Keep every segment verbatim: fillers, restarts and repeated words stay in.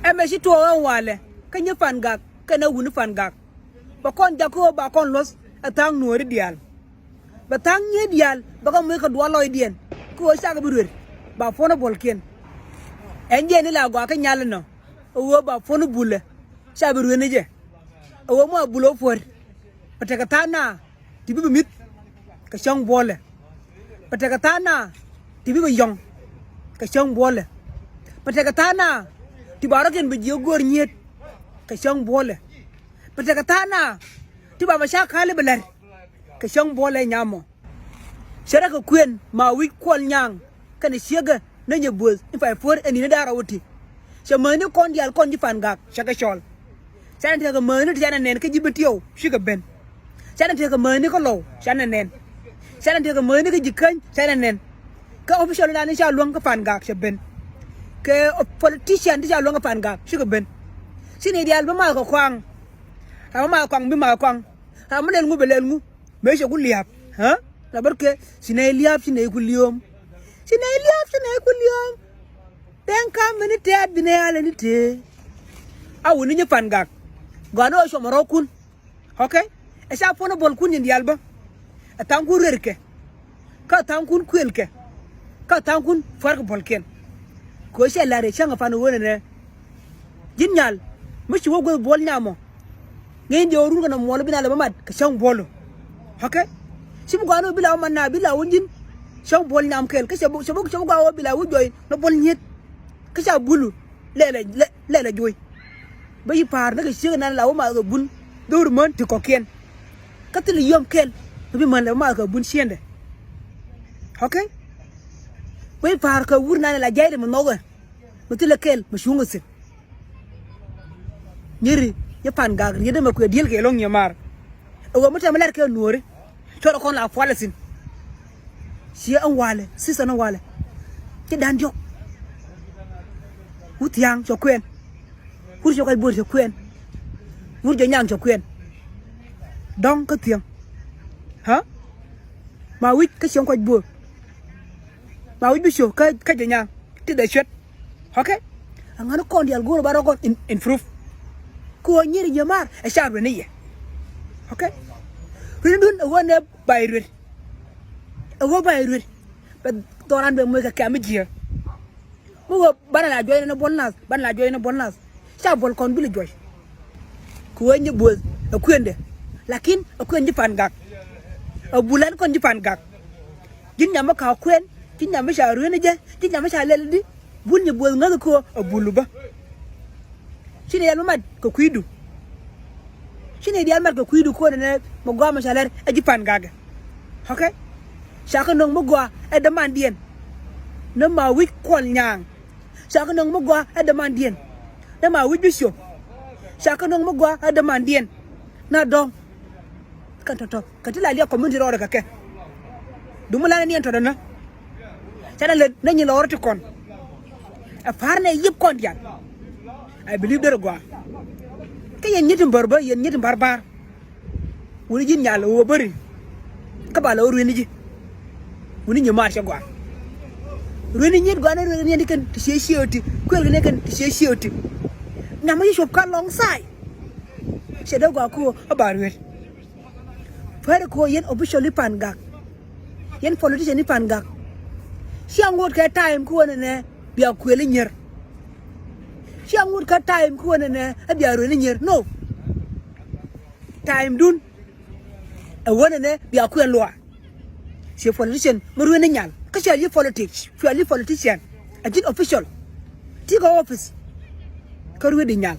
Ɛmɛ ci tuɔɔk ɛn walɛ kä nyi Pangak kɛnɛ wuni Pangak. Bɛ kɔn jak kä ɣöö ba kɔn luɔth ɛ tha̱a̱ŋ nuɔɔri diaal. Bɛ tha̱a̱ŋ nyiee diaal bɛ kɛ moc kɛ dual lɔcdiɛn kä ɣöö cakɛ bi ruer ba puɔ̱n ɛ buɔlkiɛn. Ɛn jɛn ni la gɔaa kä nyal inɔ ɛ ɣöö ba puɔ̱n ɛ bulɛ ca bi ruer ni jɛ. Ɛ ɣöö mɔ ɛ bulɛ wä puɔ̱r. Bɛ tekɛ tha̱a̱ŋ na ti bi bi mi̱th kɛ cäŋ buɔlɛ. Bɛ tekɛ tha̱a̱ŋ na ti bi bi yɔ̱ŋ kɛ cäŋ buɔlɛ. Bɛ tekɛ tha̱a̱ŋ na ti ba rɔ̱kiɛn bi jiɛ go̱o̱r nyiet kɛ cäŋ buɔlɛ. Bɛ tekɛ tha̱a̱ŋ na ti ba bɛ ca ka̱li bi lɛr kɛ cäŋ buɔlɛ nyamɔ. Cɛ rɛ kɛ kuën ma wi̱c Kuɔl Nyaŋ kɛnɛ ciekɛ ni Nyabuɔth in pay puɔ̱r ɛn ni̱n da̱rä wä ti. Cɛ mäthni kɔn diaal kɔn ji̱ Pangak cɛ kɛ cɔl. Canɛ tekɛ mäthni ti canɛ nɛn kä ji̱ Bentiɛw cikɛ ben. Canɛ tekɛ mäthni kä Lɔw canɛ nɛn. Canɛ tekɛ mäthni kä Jikäny canɛ nɛn. Kä official dan ti ca luäŋ kä Pangak cɛ ben. Kɛ politician ti ca luäŋ kä Pangak cikɛ ben. Ci nɛy diaal bi math kɛ kɔaŋ. Ram mi math kɔaŋ bi math kɔaŋ. Ram mi lɛl ŋu bɛ lɛl ŋu. Mëë cɛ ku lia̱a̱p ɣä la bärkɛ ci nɛy lia̱a̱p ci nɛy ku liööm. Ci nɛy lia̱a̱p ci nɛy ku liööm. Tɛŋ kam mi ni tɛɛt bi nɛy alɛ ni tëë. A wuni nyi Pangak. Gɔaa ni ɣöö cuɔmɔ rɔ̱kun. Okay. Ɛ ca puɔ̱n ɛ buɔlkun nyin diaal bä. Ɛ tha̱a̱ŋkun rerkɛ. Kä tha̱a̱ŋkun kuëlkɛ. Kä tha̱a̱ŋkun pua̱rkɛ buɔlkiɛn. Kɛ ɣöö cɛ la̱r yɛ cäŋ ɛ pan ɣöö nɛnɛ. Ji̱n nyal mi ci wä gueth buɔl nyam ɔ. Ŋeny diɛ ɣöö run kɛ nɔ muɔl bi na lɛ bä mat kɛ cäŋ buɔl ɔ. Okay. Ci bi gɔaa ni ɣöö bi la wä mat na bi la wä ji̱n. Cäŋ buɔl nyam kɛɛl kä cɛ bi cɛ bi cɛ bi gɔaa ɣöö bi la wä juɔy ni buɔl nyiet. Kä ca bulu lɛlɛ lɛ lɛlɛ juɔy. Bä yi pa̱a̱r ni kɛ ciek nan la wä math kɛ bun dho̱r män ti kɔ̱kiɛn. Kä thilɛ yiɔm kɛl kɛ bi män lɛ wä math kɛ bun ciendɛ. Okay. Bä yi pa̱a̱r kɛ wur nan la jayri mi nhɔkɛ. Mi thilɛ kɛl mi cuŋ kɛ thi̱n. Nyiri nyɛ Pangak riet dee mɛ kuɛ diel kɛ loŋ nyɛ mar. Ɛ ɣöö mi tɛmɛ lɛr kɛ nuɔri. Cuɔrɛ kɔn la pualɛ thi̱n. Ciɛ ɛn walɛ sister ɛn walɛ. Ci da̱ŋ diɔ̱k. Wut thia̱a̱ŋ cɛ kuɛn. Wut cɛ kɔc bo̱r cɛ kuɛn. Wut jɛ nyaŋ cɛ kuɛn. Dɔ̱ŋ kä thiäŋ. Ɣä? Ma wi̱c kä cieŋ kɔc bo̱r. Ma wi̱c bi ciö kä kä jɛ nyaŋ ti dee cuet. Okay. Aŋäni kɔn diaal go̱o̱r ba rɔ kɔn in, in proof. Kɛ ɣöö nyier yie maar ɛ ca ruet ni yɛ. Okay. Ruet ni dun ɛ ɣöö nɛ bay ruet. Ɛ ɣöö bay ruet. Bɛ dhɔran bɛ moc kɛ kɛ̈m mi jiääk. Mi ɣöö banɛ la juɔc ni buɔl nath, banɛ la juɔc ni buɔl nath. Ca buɔl kɔn bi lɛ juɔc. Kɛ ɣöö nyi buɔth ɛ kuëndɛ. Lakin ɛ kuën ji̱ Pangak. Ɛ bulan kɔn ji̱ Pangak. Ji̱n nyam mi ka̱a̱k kuën, ji̱n nyam mi ca ruëëni jɛ, ji̱n nyam mi ca lɛl di. Bul nyi buɔth ŋäth kɛ ɣöö ɛ bulu bä. Ci nɛy diaal mi mat kɛ kui̱du. Ci nɛy diaal mat kɛ kui̱du kɔn ɛnɛ mi gɔaa mi ca lɛr ɛ ji̱ Pangak ɛ. Okay. Ca kɛ nöŋ mi gɔaa ɛ dämandiɛn. Ni ma wi̱c Kuɔl Nyaŋ. Ca kɛ nöŋ mi gɔaa ɛ dämandiɛn. Ni ma wi̱c bi ciö. Ca kɛ nöŋ mi gɔaa ɛ dämandiɛn. Na dɔ̱ŋ. Kɛn tɔ̱tɔ̱. Kɛ ti la liak community rɔɔdɛ kɛ kɛ. Dumu lanɛ niɛn tɔ̱tɔ̱ nä. Canɛ lät nä nyin lɔɔrä ti kɔn. Ɛ pa̱a̱r nɛ yip kɔn diaal. I believe derɛ gɔaa. Kä yɛn nyiet in bär bä, yɛn nyiet in bär bär. Wuni ji̱n nyal ɣöö bäri. Kä ba lɛ ɣöö rueni ji̱. Wuni nyi maar cɛ gɔaa. Rueni nyiet gɔaa ni rueni nyiet ni kɛn ti cie cie ɣöö ti. Kuël kɛ ni kɛn ti cie cie ɣöö ti. Nyam mi ci cuɔp ka lɔŋ tha̱a̱y. Cɛ dee gɔaa kä ɣöö a ba ruet. Pɛr kɛ ɣöö yɛn official ni Pangak. Yɛn politician ni Pangak. Cia ŋot kɛ time kä ɣöö nɛnɛ bia kuël inyir. Cia ŋot kɛ time kä ɣöö nɛnɛ a bia ruet inyir. No. Time dun. Ɛ ɣöö nɛnɛ bia kuɛn luaar. Cie politician mi ruet ni nyal. Kä cia yi politics. Cia yi politician. A ji̱n official. Ti kɛ office. Kä ruet di nyal.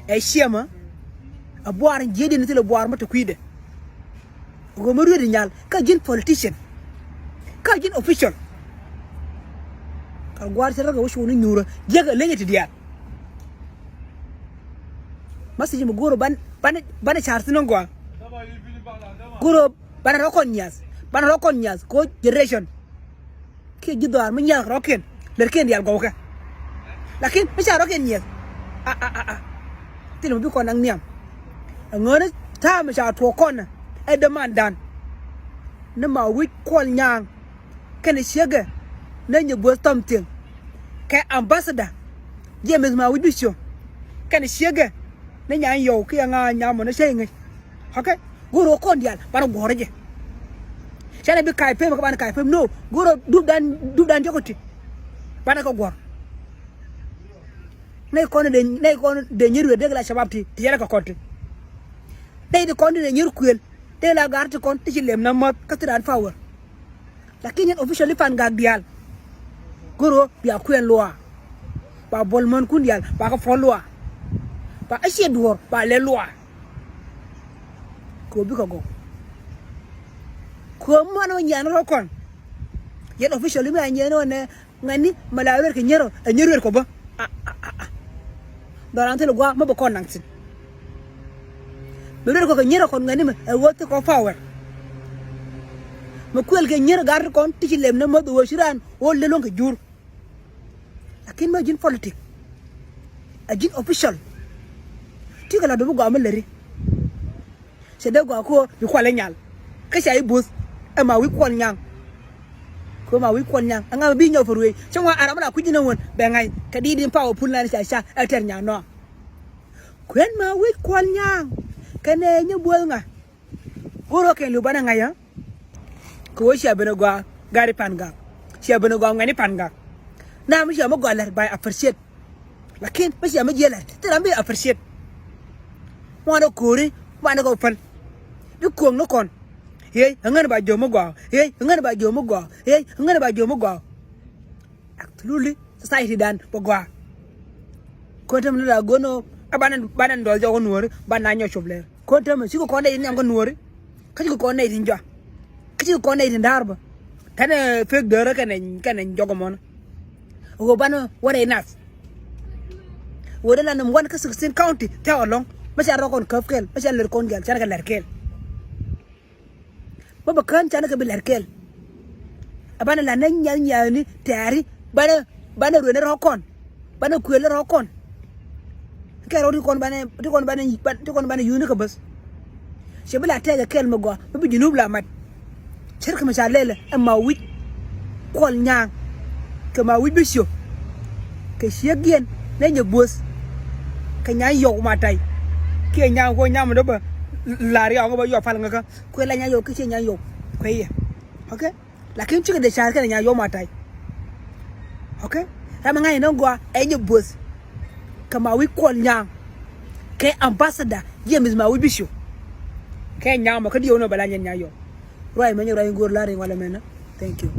Ɛ ciɛmä. A buar in jiɛcdiɛn in thilɛ buar mi te kui̱dɛ. Ɣöö mi ruet di nyal kä ji̱n politician. Kä ji̱n official. Kɛ gua̱a̱r cɛ rɔ kɛ wä cuɔ̱ɔ̱ŋ ni nyuurä jiäk ɛ lenyɛ ti diaal. Message mi go̱o̱r banɛ banɛ banɛ car thi̱n ŋɔa. Go̱o̱r banɛ rɔ kɔn nyiath banɛ rɔ kɔn nyiath kɛ ɣöö generation. Kiɛ ji̱ dhɔaar mi nyiath kɛ rɔ̱kiɛn lɛrkiɛn diaal gɔwkɛ. Lakin mi ca rɔ̱kiɛn nyiath. A a a a. Thilɛ mi bi kɔn naŋ nhiam. Aŋäni ta̱a̱ mi ca tuɔɔk kɔn ɛ dämandan. Ni ma wi̱c Kuɔl Nyaŋ. Kɛnɛ ciekɛ ni nyi buɔth thɔm thi̱eŋ. Kɛ ambassador. James Mawic Bishop kɛnɛ Ciegɛ ni Nyanyɔw kiɛ ŋa nyam mɔ ni cä iŋäc. Ok. Go̱o̱r ɣöö kɔn diaal banɛ guɔ̱ɔ̱r jɛ. Canɛ bi ka̱a̱c pem kä banɛ ka̱a̱c pem, no. Go̱o̱r ɣöö dupdan, dupdan jɔk kä ti banɛ kɛ guɔ̱ɔ̱r. Nɛy kɔn dee, nɛy kɔn dee nyier wëë dee kɛ la cabab ti ti yɛn kɛ kɔn ti. Nɛy ti kɔn dee nyier kuël dee la gar ti kɔn ti ci lem na mäth kä ti raan power. Lakin yɛn officially Pangak diaal go̱o̱r ɣöö bia kuɛn luaak. Ba buɔl mänkun diaal ba kɛ puɔl luaak. Ba a ciɛ duɔ̱ɔ̱r ba lɛ luaak. Kɛ ɣöö bikɛ gɔw. Kɛ ɣöö man wä nyian rɔ kɔn. Yɛn officially mi a nyian wä nɛ ŋäni mɛ la ruet kɛ nyier ɔ, ɛ nyier ruet kɔ bä. A, a, a, a. Dhɔran thil gua̱a̱ mä bä kɔn naŋ thi̱n. Mɛ ruet kɔ kɛ nyier ɔ kɔn ŋäni mɛ ɛ ɣöö thil kɔ power. Mɛ kuël kɛ nyier ɔ gar ti kɔn ti ci lem ni mäth ɣöö ci raan ɣöö lel luäŋ kɛ jur. Lakin mɛ ji̱n politic. Ɛ ji̱n official. Ti kɛ la duɔ̱p gɔaa mi läri. Cɛ dee gɔaa kɛ ɣöö bi Kuɔl ɛ nyal. Kä ca i̱ bo̱th ɛ Mawic Kuɔl Nyaŋ. Kɛ ɣöö Mawic Kuɔl Nyaŋ ɛŋa bi nyɔk pär wee cä ŋuan a ram mi la kui̱c ji̱n ɛ wän bɛ ŋa̱c kɛ diit in power pul nan ca ca ɛ tɛr nyaŋ nɔ. Kuɛn Mawic Kuɔl Nyaŋ kɛnɛ nyɛ buɔth ŋa. Go̱o̱r ɣöö kɛn li̱w banɛ ŋa̱c ɛ. Kɛ ɣöö cia ben ɛ gɔaa gari Pangak. Cia ben ɛ gɔaa ŋuɛ̈ni Pangak. Na mi cia mi gɔaa lɛr ba appreciate. Lakin mi cia mi jiɛ lɛr ti ram bi appreciate. Ŋuan ɛ ko̱ri ŋuan ɛ kɛ päl. Di ko̱o̱ŋ ni kɔn. Yey, ɛŋän ba jiök mi gɔaa. Yey, ɛŋän ba jiök mi gɔaa. Yey, ɛŋän ba jiök mi gɔaa. Absolutely, society dan bä gɔaa. Kɔn täämɛ ni la go̱n ɔ ɛ banɛ, banɛ dɔl jɔk kä nuɔ̱ɔ̱ri banɛ na nyɔk cop lɛr. Kɔn täämɛ cikɛ kɔn nɛy tin nhiam kä nuɔ̱ɔ̱ri. Kä cikɛ kɔn nɛy tin jɔak. Kä cikɛ kɔn nɛy tin da̱a̱r bä. Tɛnɛ pek däärä kɛnɛ, kɛnɛ jɔk ɛmɔnä. Ɣöö banɛ wä rɛy nath. Ɣöö dee la nɛm one kä sixteen county tɛ̈ ɛlɔ̱ŋ. Mä ca rɔ kɔn käp kɛl, mä ca lɛr kɔn gɛl, canɛ kɛ lɛr kɛl. Bä bä kään canɛ kɛ bi lɛr kɛl. A banɛ la nɛ nyiath nyiathni tɛ̈ri banɛ, banɛ ruënɛ rɔ̱ kɔn. Banɛ kuël rɔ̱ kɔn. Kɛ rɔ̱ ti kɔn banɛ, ti kɔn banɛ, ti kɔn banɛ yuthni kɛ bäth. Cɛ bi la tɛɛkɛ kɛl mi gɔaa mi bi Junub la mat. Cär kɛ mi ca lɛlɛ ɛ Mawic Kuɔl Nyaŋ. Kɛ Mawic Bishop. Kɛ Ciegɛ nɛ nyɛ buɔth. Kɛ Nyanyɔw Matai. Kiɛ Nyaŋ kɔ nyam dɔ bä la riaw ŋä bä yɔ pal ŋä kä. Kuɛ la Nyanyɔw kä ciɛ Nyanyɔw. Kuɛ yɛ. Ok. Lakin cikɛ dee ca̱r kɛnɛ Nyanyɔw Matai. Ok. Ram ŋa̱c inɔ gɔaa ɛ nyɛ buɔth. Kɛ Mawic Kuɔl Nyaŋ. Kɛ ambassador James Mawic Bishop. Kɛ Nyaŋ mɔ kä diɛw nɔ bɛ la nyɛn Nyanyɔw. Ruac mɛ nyɛ ruac in go̱o̱r la riŋ walɛ mɛnä. Thank you.